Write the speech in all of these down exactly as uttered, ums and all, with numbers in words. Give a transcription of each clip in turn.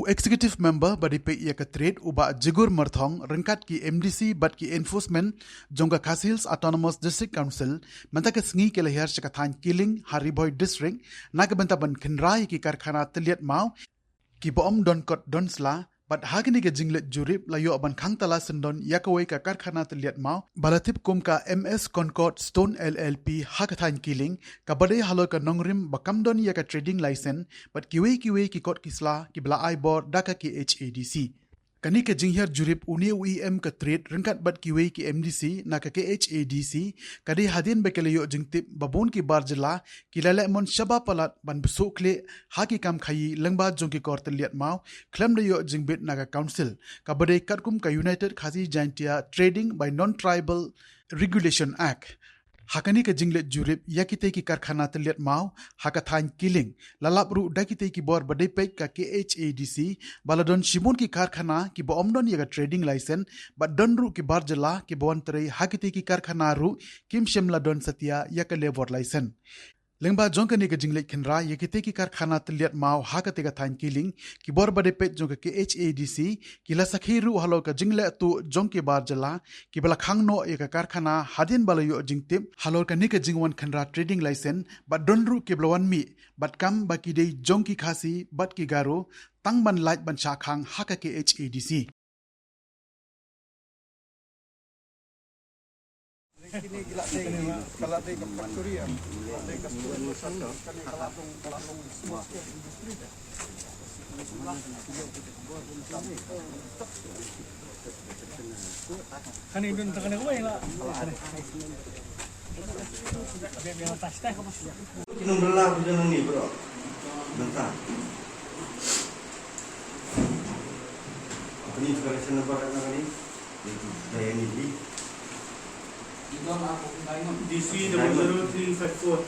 Executive Member ba dei peit ïa ka trade u Bah Jigur Myrthong ryngkat ki M D C bad ki enforcement jong ka Khasi Hills Autonomous District Council mynta ka sngi ki la hiar sha ka thaiñ Killing ha Ri Bhoi District na ka bynta ban kynra ïa ki karkhana tylliat maw kiba ym don kot don sla, bad ha kane ka jingleit jurip la ïoh ban khang tala syndon ïa kawei ka karkhana tylliat maw ba la tip kum ka M S Concord Stone L L P ha ka thaiñ Killing, kaba dei halor ka nongrim ba kam don ïa ka trading license bad kiwei kiwei ki kot ki sla kiba la ai bor da ka K H A D C. Kane ka jinghiar jurip une u E M ka trade ryngkat bad kiwei ki M D C na ka K H A D C ka dei hadien ba ki la ïoh jingtip ba bun ki bar jylla ki la leh mon shaba palat ban bsuh khlieh ha ki kam khaïi lyngba jong ki kor tylliat maw khlem da ïoh jingbit na ka council, kaba dei katkum ka United Khasi Jaintia Trading by Non-Tribal Regulation Act. Ha kane ka jingleit jurip ïa kitei ki karkhana tylliat maw ha ka thaiñ Killing, la lap ruh da kitei ki bor ba dei peit ka K H A D C ba la don shibun ki karkhana kiba ym don ïa ka trading license, bad don ruh ki bar jylla kiba wan trei ha kitei ki karkhana ruh kim shym la don satia ïa ka labour license. Lyngba jong kane ka jingleit kynra ïa kitei ki karkhana tylliat maw ha katei ka thaiñ Killing, ki bor ba dei peit jong ka K H A D C ki la sakhi ruh halor ka jingleh tuh jong ki bar jylla kiba la khang noh ïa ka karkhana hadien ba la ïoh jingtip halor kane ka jingwan kynra trading license, bad don ruh kiba la wan mih bad kam ba ki dei jong ki Khasi bad ki Garo tang ban lait ban shah khang ha ka K H A D C. Kane dun ta kane ko ba ila. Kinong rela ko jalan ni bro. Nanta. Apa ni sekarang sana barat nak ni? Daya ni di. D C double zero three five four.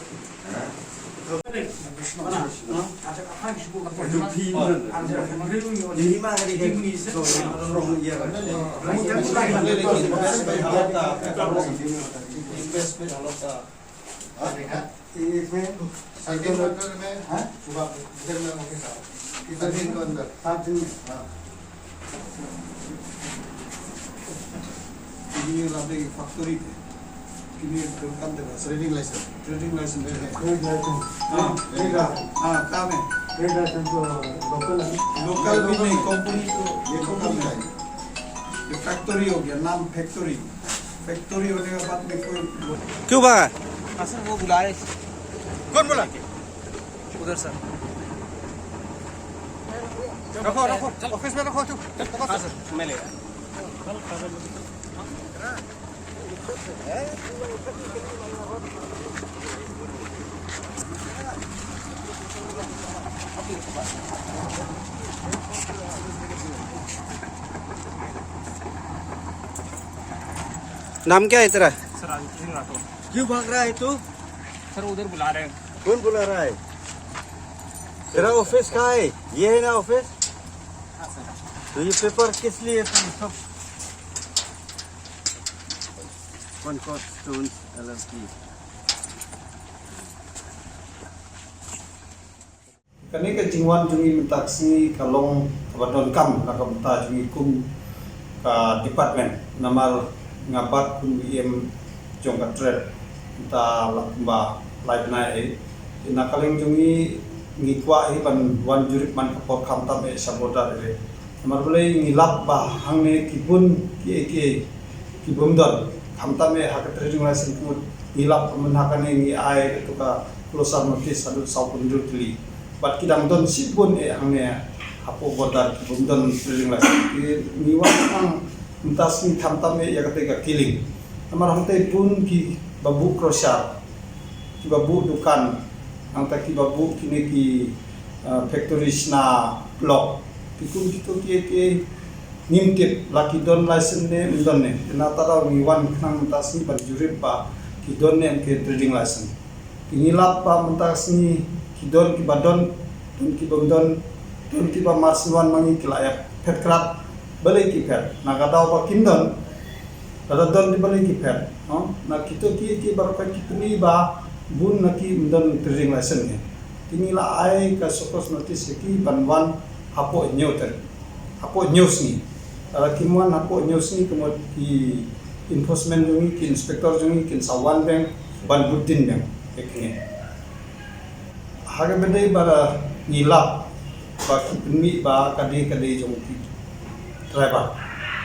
Ini la dei factory te. Ini kam te trading license. Trading license. Trade license. Ah, trade license. Ah, kam hai. Trade license to local hai. Local bhi nahi, company to ye company hai. Ye factory ho gaya, naam factory. Factory hone ke baad mein koi. क्यों भागा? हाँ सर, वो बुला रहे। कौन बोला? उधर सर। रखो, रखो, ऑफिस में रखो, चुप। हाँ सर, मैं ले रहा। नाम क्या है तेरा? सर, राजेश सिंह राठौर। क्यों भाग रहा है तू? सर, उधर बुला रहे हैं। कौन बुला रहा है? तेरा ऑफिस कहाँ है? ये है ना ऑफिस? हाँ, सर। तो ये पेपर किस लिए तुम सब? Concord Stones L L P. Kane ka jingwan jong ngi mynta ka sngi ka long kaba donkam na ka bynta jong ngi kum ka department. Namar nga bat kum E M jong ka trade mynta la kumba lai bnai. Na ka liang jong ngi, ngi kwah hi ban wan jurip man ka por khamtam eh sha border area. Namar balei ngi lap ba hangne ki bun kiei kiei ki bym don. Khamtam eh ha ka trading license pud ngi lap mynta kane ngi ai ïa ka closure notice haduh sawphew hynriew tylli. Bad ki dang don shibun eh hangne hapoh border ki bym don trading license. Ngi wan khnang mynta sngi khamtam eh ïa katei ka Killing. Namar hangtei bun kiba buh closure, kiba buh dukan, hangta kiba buh kine ki, uh, factory shna block. Ki kum kito kiei kiei ngim tip la ki don license ne ym don ne. Te nangta daw ngi wan khnang mynta sngi ban jurip ba ki don ne em ki trading license. Te ngi lap ba mynta sngi ki don kiba don, don kiba ym don, don kiba mar shen wan ma ngi ki la ïa phet krad. Balei ki phet? Na ka daw ba kim don. Lada don te balei ki phet, no? Na kito ki, ki baroh ki pyni ba bun na ki ym don trading license ne. Te ngi la ai ka show cause notice ïa ki ban wan Hapoh hynñiew tarik, hapoh hynñiew sngi. Lada kim wan hapoh hynñiew sngi, ka mut ki enforcement jong ngi, ki inspector jong ngi kin sa wan biang ban bud din biang ïa kine. Ha kaba dei ba ngi lap ba ki pynmih ba ka dei, ka dei jong ki driver,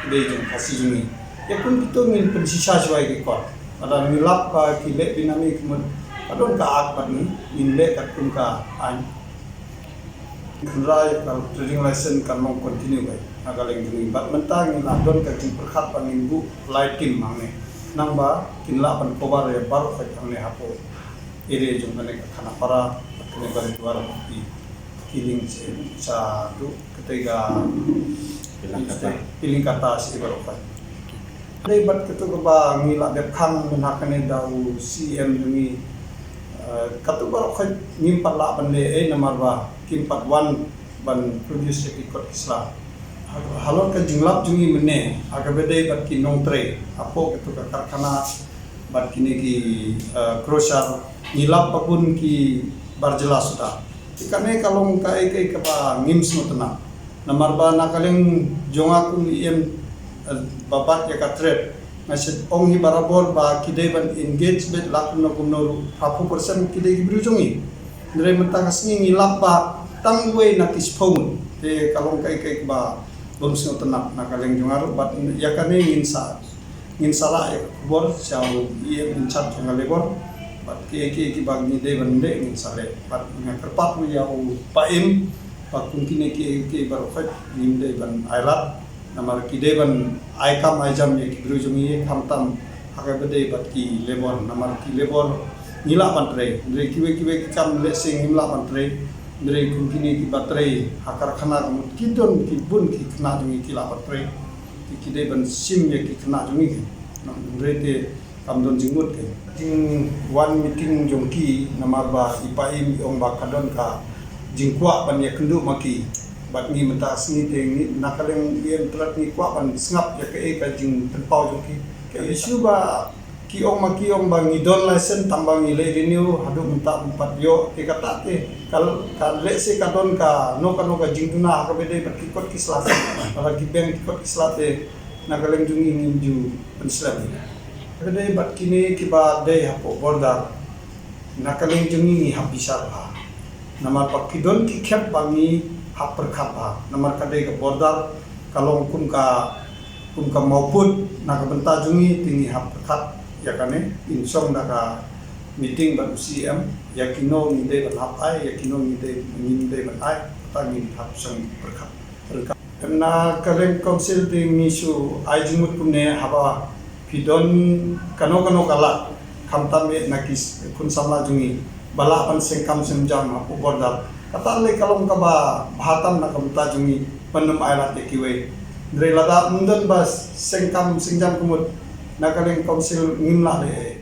ka dei jong Khasi jong ngi, ïa kum kito ngin pynshisha shuwa ïa ki kot. Lada ngi lap ba ki leh benami, ka mut ka don ka act bad ngi, ngin leh katkum ka aiñ. Khynra ïa ka trading license kan long continue beit na ka liang jong ngi. Bad mynta ngi la don ka jingpyrkhat ba ngin buh lai team hangne, khnang ba kin lah ban cover ïa baroh khoit hangne hapoh area jong kane ka Khanapara, kane ka Baridwar, ki, ki lieng sha, sha tu, kata ka Pilingkata. Pilingkata sha baroh khoit. Dei bad katu kaba ngi la dep khang mynta kane da u C M jong ngi. Eh, katu baroh khoit ngim pat lah ban leh ei namar ba kim pat wan ban produce ïa ki kot ki sla. Ha, halor ka jinglap jong ngi mynne, ha kaba dei bad ki nongtrei hapoh katu ka karkhana bad kine ki, eh, crusher, ngi lap ba bun ki bar jylla suda. Te kane ka long kaei kaei kaba ngim sngewtynnat. Namar ba na ka liang jong nga kum i em, eh, ba bat ïa ka trade, nga shu ong hi barabor ba ki dei ban engage beit la kumno kumno ruh, phra phew percent ki dei ki briew jong ngi. Hynrei mynta ka sngi ngi lap ba tang wei na ki shiphew ngut. Te ka long kaei kaei kaba bym sngewtynnat na ka liang jong nga ruh, bad ïa kane ngin sa, ngin sa lah ïa ka khubor sha u E M in charge jong ka labor bad kiei kiei kiba ngi dei ban leh ngin sa leh. Bad nga kyrpad ruh ïa u Paiem ba kum kine kiei kiei baroh khoit ngim dei ban ailad, namar ki dei ban ai kam ai jam ïa ki briew jong ngi, khamtam ha kaba dei bad ki labor, namar ki labor ngi lah ban trei. Hynrei kiwei kiwei ki kam lehse ngim lah ban trei. Hynrei kum kine kiba trei ha karkhana, ka mut ki don ki bun ki khynnah jong ngi ki lah ban trei. Te ki dei ban shim ïa ki khynnah jong ngi. Hynrei te kam don jingmut. Ka jingwan meeting jong ki namar ba i Paiem i ong ba ka don ka jingkwah ban ïakynduh ma ki. Bad ngi mynta ka sngi te ngi na ka liang i Entrat ngi kwah ban sngap ïa kaei ka jingpynpaw jong ki. Ka issue ba ki ong ma ki ong ba ngi don license tang ba ngi leh renew haduh mynta ym pat ïoh, te kata te ka, ka lehse ka don kano kano ka jingduna ha kaba dei bad ki kot ki sla. Lada ki beng ki kot ki sla te na ka liang jong ngi ngim ju pynslem. Ka dei bad kine kiba dei hapoh border, na ka liang jong ngi ngi hap bishar bha. Namar ba ki don ki khep ba ngi hap pyrkhat bha. Namar ka dei ka border, ka long kum ka, kum ka mawpud. Na ka bynta jong ngi te ngi hap pyrkhat ïa kane, ngin shong da ka meeting bad u C M, ïa kino ngi dei ban hap ai, ïa kino ngi dei, ngim dei ban ai, kata ngin hap shong pyrkhat. Na ka liang council te ngi shu ai jingmut kumne, haba phi don kano kano ka lad, khamtam eh na ki khun samla jong ngi ba lah ban seng kam seng jam hapoh border, kata lei ka long kaba bha tam na ka bynta jong ngi ban ym ailad ïa kiwei. Hynrei lada ym don ba seng kam seng jam ka mut, na ka liang council ngim lah leh ei.